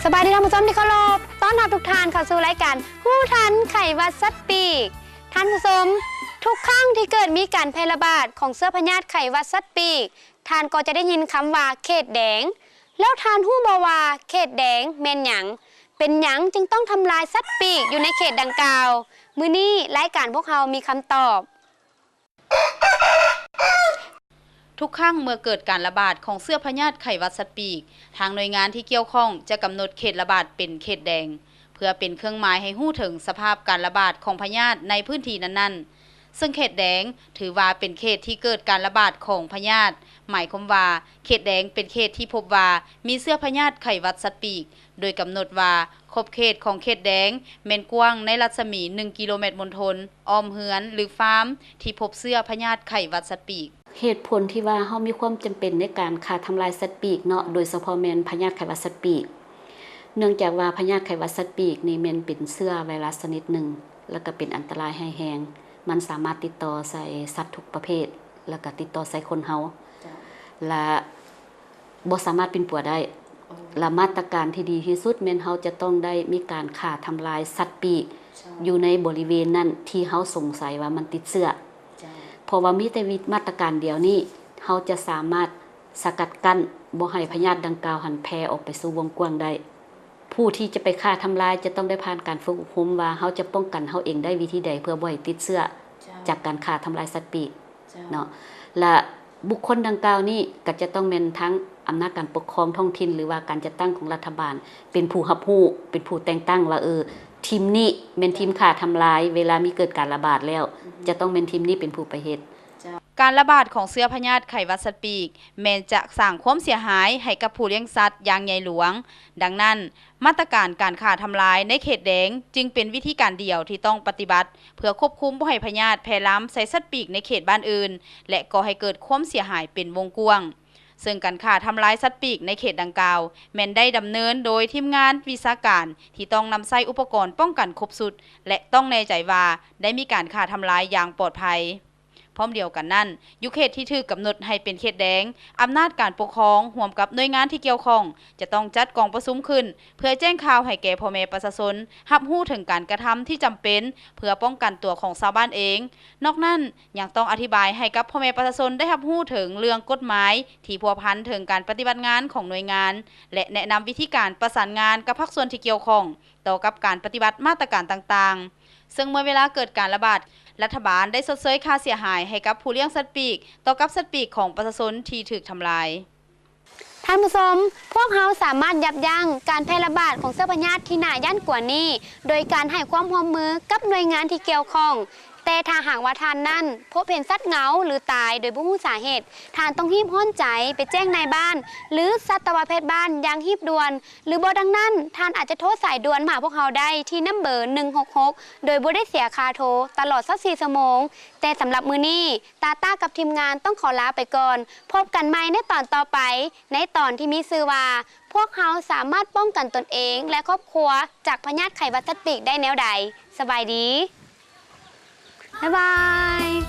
ສະບາຍດີທ່ານຜູ້ຊົມທີ່ເຄົາລົບ, ຕ້ອນຮັບທຸກທ່ານເຂົ້າສູ່ລາຍການຮູ້ທັນໄຂ້ຫວັດສັດປີກ. ທ່ານຜູ້ຊົມ, ທຸກຄັ້ງທີ່ເກີດມີການແຜ່ລະບາດຂອງເຊື້ອພະຍາດໄຂ້ຫວັດສັດປີກ, ທ່ານກໍຈະໄດ້ຍິນຄຳວ່າເຂດແດງ. ແລ້ວທ່ານຮູ້ບໍ່ວ່າເຂດແດງແມ່ນຫຍັງ? ເປັນຫຍັງຈຶ່ງຕ້ອງທຳລາຍສັດປີກຢູ່ໃນເຂດດັ່ງກ່າວ? ມື້ນີ້ລາຍການພວກເຮົາມີຄຳຕອບ. ທຸກຄັ້ງເມື່ອເກີດການລະບາດຂອງເຊື້ອພະຍາດໄຂ້ຫວັດສັດປີກ, ທາງໜ່ວຍງານທີ່ກ່ຽວຂ້ອງຈະກຳນົດເຂດລະບາດເປັນເຂດແດງ, ເພື່ອເປັນເຄື່ອງໝາຍໃຫ້ຮູ້ເຖິງສະພາບການລະບາດຂອງພະຍາດໃນພື້ນທີ່ນັ້ນໆ. ເຊິ່ງເຂດແດງຖືວ່າເປັນເຂດທີ່ເກີດການລະບາດຂອງພະຍາດ, ໝາຍຄວາມວ່າເຂດແດງເປັນເຂດທີ່ພົບວ່າມີເຊື້ອພະຍາດໄຂ້ຫວັດສັດປີກ, ໂດຍກຳນົດວ່າຂອບເຂດຂອງເຂດແດງແມ່ນກວ້າງໃນລັດສະໝີໜຶ່ງກິໂລແມັດມົນທົນ ອ້ອມເຮືອນ ຫຼື ຟາມທີ່ພົບເຊື້ອພະຍາດໄຂ້ຫວັດສັດປີກ. ເຫດຜົນທີ່ວ່າເຮົາມີຄວາມຈຳເປັນໃນການຂ້າທຳລາຍສັດປີກເນາະ, ໂດຍສະເພາະແມ່ນພະຍາດໄຂ້ຫວັດສັດປີກ, ເນື່ອງຈາກວ່າພະຍາດໄຂ້ຫວັດສັດປີກນີ້ແມ່ນເປັນເຊື້ອໄວຣັສຊະນິດໜຶ່ງ ແລ້ວກໍເປັນອັນຕະລາຍຮ້າຍແຮງ, ມັນສາມາດຕິດຕໍ່ໃສ່ສັດທຸກປະເພດ ແລ້ວກໍຕິດຕໍ່ໃສ່ຄົນເຮົາ ແລະ ບໍ່ສາມາດປິ່ນປົວໄດ້ ແລະ ມາດຕະການທີ່ດີທີ່ສຸດແມ່ນເຮົາຈະຕ້ອງໄດ້ມີການຂ້າທຳລາຍສັດປີກຢູ່ໃນບໍລິເວນນັ້ນທີ່ເຮົາສົງໄສວ່າມັນຕິດເຊື້ອ. ເພາະວ່າມີແຕ່ມາດຕະການດຽວນີ້ ເຮົາຈະສາມາດສະກັດກັ້ນບໍ່ໃຫ້ພະຍາດດັ່ງກ່າວຫັ້ນແຜ່ອອກໄປສູ່ວົງກວ້າງໄດ້. ຜູ້ທີ່ຈະໄປຂ້າທຳລາຍຈະຕ້ອງໄດ້ຜ່ານການຝຶກອົບຮົມວ່າເຮົາຈະປ້ອງກັນເຮົາເອງໄດ້ວິທີໃດເພື່ອບໍ່ໃຫ້ຕິດເຊື້ອຈາກການຂ້າທຳລາຍສັດປີກເນາະ ແລະ ບຸກຄົນດັ່ງກ່າວນີ້ກໍຈະຕ້ອງແມ່ນທັງອຳນາດການປົກຄອງທ້ອງຖິ່ນ ຫຼືວ່າການຈັດຕັ້ງຂອງລັດຖະບານເປັນຜູ້ຮັບຮູ້ ເປັນຜູ້ແຕ່ງຕັ້ງວ່າ ເອີ ທີມນີ້ແມ່ນທີມຂ້າທຳລາຍ ເວລາມີເກີດການລະບາດແລ້ວ ຈະຕ້ອງແມ່ນທີມນີ້ເປັນຜູ້ໄປເຮັດ. ການລະບາດຂອງເຊື້ອພະຍາດໄຂ້ຫວັດສັດປີກ ແມ່ນຈະສ້າງຄວາມເສຍຫາຍໃຫ້ກັບຜູ້ລ້ຽງສັດຢ່າງໃຫຍ່ຫຼວງ. ດັ່ງນັ້ນ, ມາດຕະການການຂ້າທຳລາຍໃນເຂດແດງຈຶ່ງເປັນວິທີການດຽວທີ່ຕ້ອງປະຕິບັດ ເພື່ອຄວບຄຸມບໍ່ໃຫ້ພະຍາດແຜ່ລາມໃສ່ສັດປີກໃນເຂດບ້ານອື່ນ ແລະ ກໍ່ໃຫ້ເກີດຄວາມເສຍຫາຍເປັນວົງກວ້າງ. ເຊິ່ງການຂ້າທຳລາຍສັດປີກໃນເຂດດັ່ງກ່າວ ແມ່ນໄດ້ດຳເນີນໂດຍທີມງານວິຊາການທີ່ຕ້ອງນຳໃຊ້ອຸປະກອນປ້ອງກັນຄົບຊຸດ ແລະ ຕ້ອງແນ່ໃຈວ່າໄດ້ມີການຂ້າທຳລາຍຢ່າງປອດໄພ. ພ້ອມດຽວກັນນັ້ນ, ຢູ່ເຂດທີ່ຖືກກຳນົດໃຫ້ເປັນເຂດແດງ, ອຳນາດການປົກຄອງຮ່ວມກັບໜ່ວຍງານທີ່ກ່ຽວຂ້ອງ ຈະຕ້ອງຈັດກອງປະຊຸມຂຶ້ນ ເພື່ອແຈ້ງຂ່າວໃຫ້ແກ່ພໍ່ແມ່ປະຊາຊົນຮັບຮູ້ເຖິງການກະທຳທີ່ຈຳເປັນເພື່ອປ້ອງກັນຕົວຂອງຊາວບ້ານເອງ. ນອກນັ້ນ, ຍັງຕ້ອງອະທິບາຍໃຫ້ກັບພໍ່ແມ່ປະຊາຊົນໄດ້ຮັບຮູ້ເຖິງເລື່ອງກົດໝາຍທີ່ພົວພັນເຖິງການປະຕິບັດງານຂອງໜ່ວຍງານ ແລະ ແນະນຳວິທີການປະສານງານກັບພາກສ່ວນທີ່ກ່ຽວຂ້ອງ ຕໍ່ກັບການປະຕິບັດມາດຕະການຕ່າງໆ. ເຊິ່ງເມື່ອເວລາເກີດການລະບາດ, ລັດຖະບານໄດ້ຊົດເຊີຍຄ່າເສຍຫາຍໃຫ້ກັບຜູ້ລ້ຽງສັດປີກ ຕໍ່ກັບສັດປີກຂອງປະຊາຊົນທີ່ຖືກທຳລາຍ. ທ່ານຜູ້ຊົມ, ພວກເຮົາສາມາດຢັບຢັ້ງການແຜ່ລະບາດຂອງເຊື້ອພະຍາດທີ່ໜ້າຢ້ານກົວນີ້ ໂດຍການໃຫ້ຄວາມຮ່ວມມືກັບໜ່ວຍງານທີ່ກ່ຽວຂ້ອງ. ແຕ່ຖ້າຫາກວ່າທ່ານນັ້ນພົບເຫັນສັດເຫງົາ ຫຼື ຕາຍໂດຍບໍ່ຮູ້ສາເຫດ, ທ່ານຕ້ອງຮີບຮ້ອນໃຈໄປແຈ້ງນາຍບ້ານ ຫຼື ສັດຕະວະແພດບ້ານຢ່າງຮີບດ່ວນ. ຫຼືບໍ່ດັ່ງນັ້ນ, ທ່ານອາດຈະໂທສາຍດ່ວນມາຫາພວກເຮົາໄດ້ທີ່ນຳເບີໜຶ່ງຫົກຫົກ ໂດຍບໍ່ໄດ້ເສຍຄ່າໂທ ຕະຫຼອດຊາວສີ່ຊົ່ວໂມງ. ແຕ່ສຳລັບມື້ນີ້, ຕາຕາກັບທີມງານຕ້ອງຂໍລາໄປກ່ອນ. ພົບກັນໃໝ່ໃນຕອນຕໍ່ໄປ, ໃນຕອນທີ່ມີຊື່ວ່າ ພວກເຮົາສາມາດປ້ອງກັນຕົນເອງ ແລະ ຄອບຄົວຈາກພະຍາດໄຂ້ຫວັດສັດປີກໄດ້ແນວໃດ? ສະບາຍດີ. ບາຍບາຍ.